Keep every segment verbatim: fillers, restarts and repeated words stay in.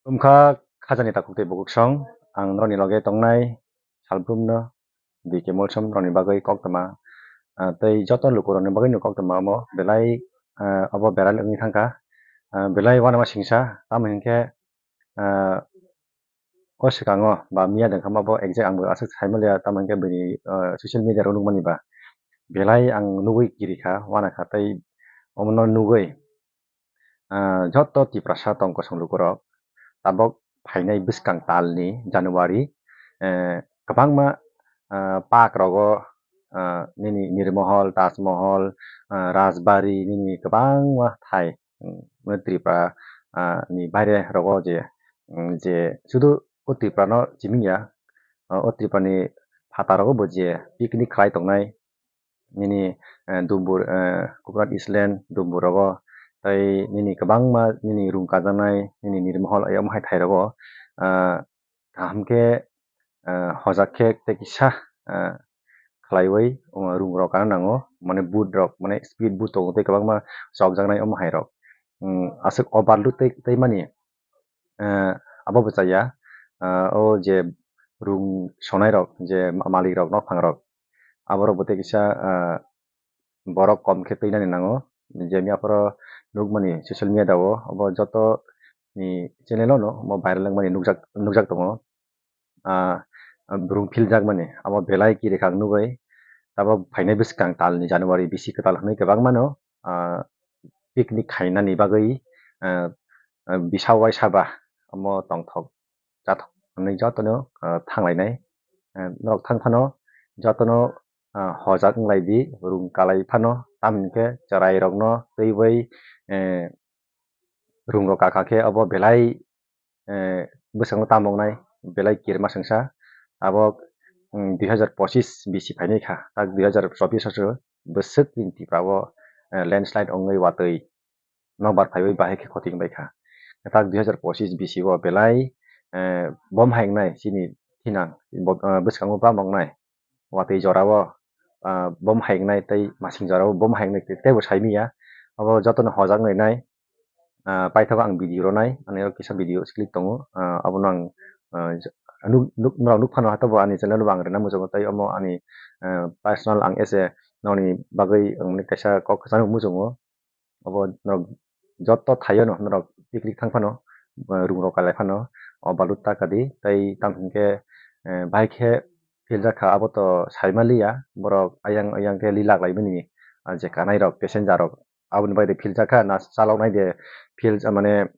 Wngkha khajani takhuk tei bukhuk song, ang norokni loge tongnai salbrumno D K Molsom rokni bagwi koktwma, ah, tei joto lukurokni bagwino koktwma omo belai, ah, obo viral wngwi thangkha. Ah, belai uanama singsa, tamo hinkhe, ah, o swkango ba miya dengkhama bo exact angbo aswk saimaliya, tamo hinkhe bini, ah, social media rok nukmani ba belai ang nugwi kirikha, uanakha tei omono nugwi ah, joto Tiprasa tong kosong lukurok tabok phainai bwskang talni January, eh, kwbangma, ah, park rogo, ah, nini Nirmohol, Tajmohol, ah, Rajbari nini kwbangma thai, mm, Tripura, ah, ni baire rogo je, mm, je sudu o Tripura no chiming ya, ah, o Tripura ni phataro bo je picnic khlai tongnai, nini, eh, Dumbur, eh, Coconut Island, Dumbur rogo, tei nini kwbangma nini rung kajaknai, nini Nirmohol, eh, omo hai thai rogo, ah, kaham khe, eh, hojak khe tei kisa, eh, khlaiwi, omo rung rok kana nango, mane boot rok, mane speed boot tongo tei kwbangma chokjaknai omo hai rok. Hmm, aswk overload tei, tei mani, eh, abo bo chaya, eh, o je rung sonai rok, je ma-, malik rok, nokphang rok, aborok bo tei kisa, eh, borok kom khe twinani nango, je mi aphoro nukmani social media o, obo joto ni channel o no omo viral wngmani nukjak, nukjak tongo. Ah, rung philjakmani abo belai kirikha ang nugwi, tabok phainai bwskang talni January bisi kwtal hwnwi kwbangmano, ah, picnic khainani bagwi, ah, ah, bisa uaisa ba omo tongthok chathok hwnwi jotono, ah, thanglainai. Ah, norok thang phano jotono, ah, hojak wnglai di, rung kalai phano, tamni khe chwrairokno twiwi, eh, rung rok kaka khe obo belai, eh, bwskango tamo wngnai, belai kirima swngsa. Abo, mm, dui hazar pochis bisi phainai kha, tak dui hazar chobbish o se bwswk chini Tripura o, eh, landslide wngwi watwi nokbar phaiwi bahai khe khoti wngbai kha. Tak dui hazar pochis bisi o belai, eh, bom hai wngnai chini thinang, bo-, eh, bwskango bam wngnai. Watwi jorao, ah, bom hai wngnai tei masing jorao bom hai wngnai tei teibo saimanya. Abo jotono hojak wngnai nai, ah, paithago ang video ronai, ani oro kisa video click tongo, ah, abono ang, ah, nuk, nuk, norok nuk phano hato bo ani channel bo ang rwna muchungo tei omo ani, ah, personal ang ese nokni bagwi ang kaisa kok kwchangno muchungo. Obo norok joto thaio no norok picnic thang phano, eh, rung rok kalai phano, o balut ta kadi tei tamo hinkhe, eh, bahai khe philjak kha, abo to saimaliya, borok ayang ayang khe lila khlai bini, ah, je kanai rok passenger rok aboni bai de philjak kha na chalok nai de phil, mane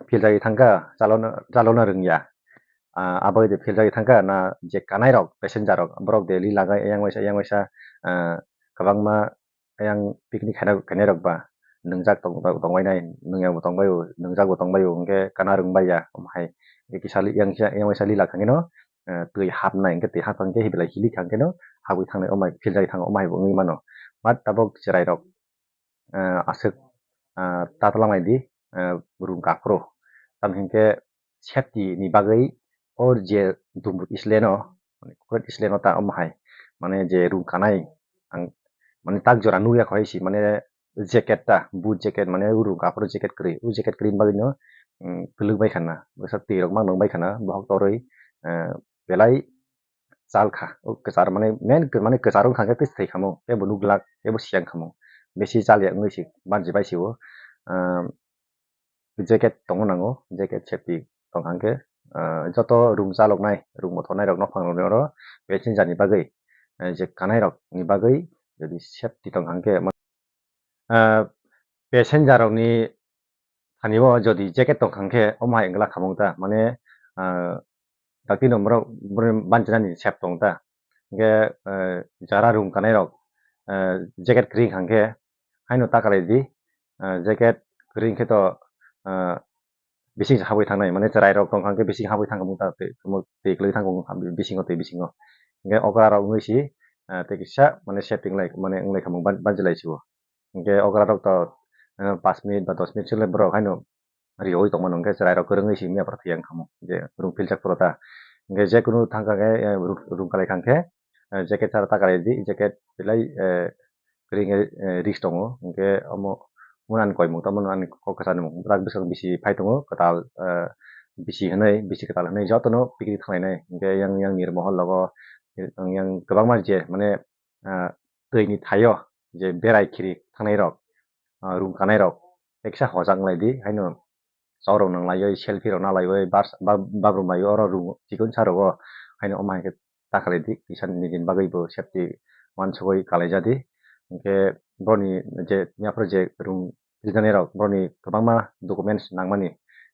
philjagwi thang kha, chalokna, chalokna rwngya. Ah, abo de philjagwi thang kha na je kanai rok passenger rok borok de lila khe ayang waisa ayang waisa, ah, kwbangma ayang picnic khaina, khainai rok ba nwngjak tong-, tong bai nai, nwngyang bo tong bai o, nwngjak bo tong bai o, hwnkhe kana rwng bai ya, omo hai kisa li-, yang, yang waisa lila kha khe no, eh, twi hap nai, hwnkhe twi hap kha khe belai hilik kha khe no habwi thang nai, omo hai philjagwi thang, omo hai bo wngwi mano. But tabok chwrai rok, eh, aswk, eh, ta tlang nai di, eh, rung kaphuru, tamo hinkhe safety ni bagwi o je Dumbruk Island o, mane Kuret Island o ta omo hai, mane je rung kanai, ang mane tak jora nukya kho hai si, mane jacket ta, boot jacket, mane o rung kaphuru jacket kwrwi, o jacket kwrwi ni bagwi no, mm, kwlwk bai khana, bwsa twi rok ma nung bai khana, bohok torwi, eh, belai chal kha, o kwchar mane main khe, mane kwchar wng kha khe twi thai kha mo, tei bo nuk glak, tei bo siyang kha mo, bisi chal ya wngwi si banchi bai si o, ah, jacket tongo nango, jacket safety tong kha khe, ah, joto rung chalok nai, rung mothor nai rok nokhang rok ni oro passenger ni bagwi, eh, je kanai rok ni bagwi jodi safety tong kha khe, ah, passenger rok ni thani o jodi jacket tong kha khe omo hai wng glak kha mung ta, mane, ah, dakti no borok, borok ni banchina ni sep tong ta, hingke, eh, jara rung kanai rok, eh, jacket kwrwi kha khe haino ta kalai di, eh, jacket kwrwi khe to, eh, bising se habwi thangnai, mane chwrai rok tong kha khe bising habwi thang kha mung ta, twi, twi kwlwi thang kha mung bisingo, twi bisingo, hingke okra rok wngwi si, eh, tei kisa mane setting lai, mane wng lai kha mung ban-, banchi lai si o. Hingke okra rok to, eh, pash minute ba dos minute sile borok haino riogwi tongmano, hingke chwrai rok kwrwngwi simi aphuru thwi yang khamu, je rung philjak phuru ta. Hingke je kunu thang kha khe, eh, rung, rung kalai kha khe, eh, jacket sara ta kalai di, jacket belai, eh, kwrwi khe, eh, risk tongo, hingke omo, omo ani koimung tamo ani kok kwchani mung, bwswk bisi phai tongo, kwtal, eh, bisi hwnwi, bisi kwtal hwnwi jotono picnic thanglainai. Hinkhe yang, yang Nirmohol logo, yang kwbangma je mane, ah, twini thaio je berai khiri thangnairok, ah, rung kanairok teksa hojak wnglaidi, haino chorok nang laiwi, selfie rok na laiwi, bars-, ba-, babrum laiwi, oro rung chikon sa rogo, haino omo hai khe ta khalai di, kisa nini bagwi bo safety uansugwi kalai ja di. Hinkhe boroni je yaphuru je rung rijani rok, boroni kwbangma documents nangmani,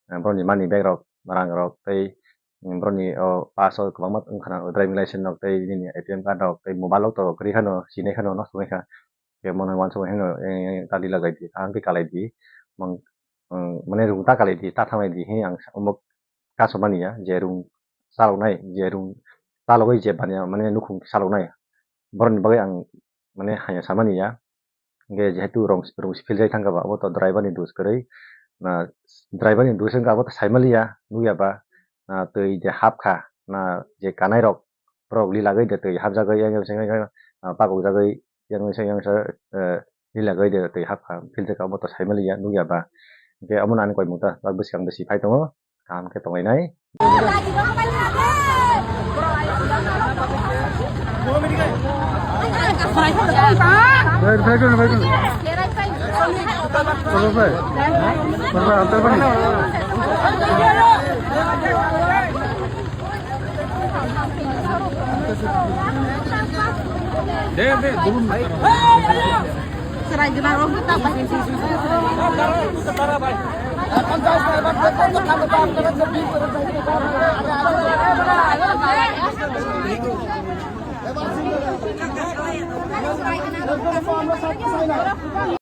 eh, boroni money bag rok, rang rok tei, mm, boroni o pass o kwbangma wngkha na, driving license rok tei nini A T M card rok tei mobile rok to kwrwi khano, sinai khano, nosto wngkha. Khe mono uansugwi haino, eh, ta lila bai di, ang khe kalai di, mang, mm, mane rung ta kalai di, ta thanglai di, he ang sa-, omo kaso mani ya, je rung chaloknai, je rung chalogwi je baniya, mane nukhung chaloknai, boroni bagwi ang, mane, hanya samani ya. Hinkhe jehetu rung, rung si philjai thangkha ba, abo to driver ni dos kwrwi, na, driver ni dos wngkha, abo to saimaliya, nukya ba, na, twi je hapkha, na, je kanairok, borok lilagwi de twi hapjagwi, yang, yang, yang, yang, ah, pakukjagwi, yang, yang, yang, eh, lilagwi de twi hapkha, philjakha, abo to saimaliya, nukya ba. Hinkhe omono ani koimung ta, bwskang bwsi phai tongo, kaham khe tonglainai.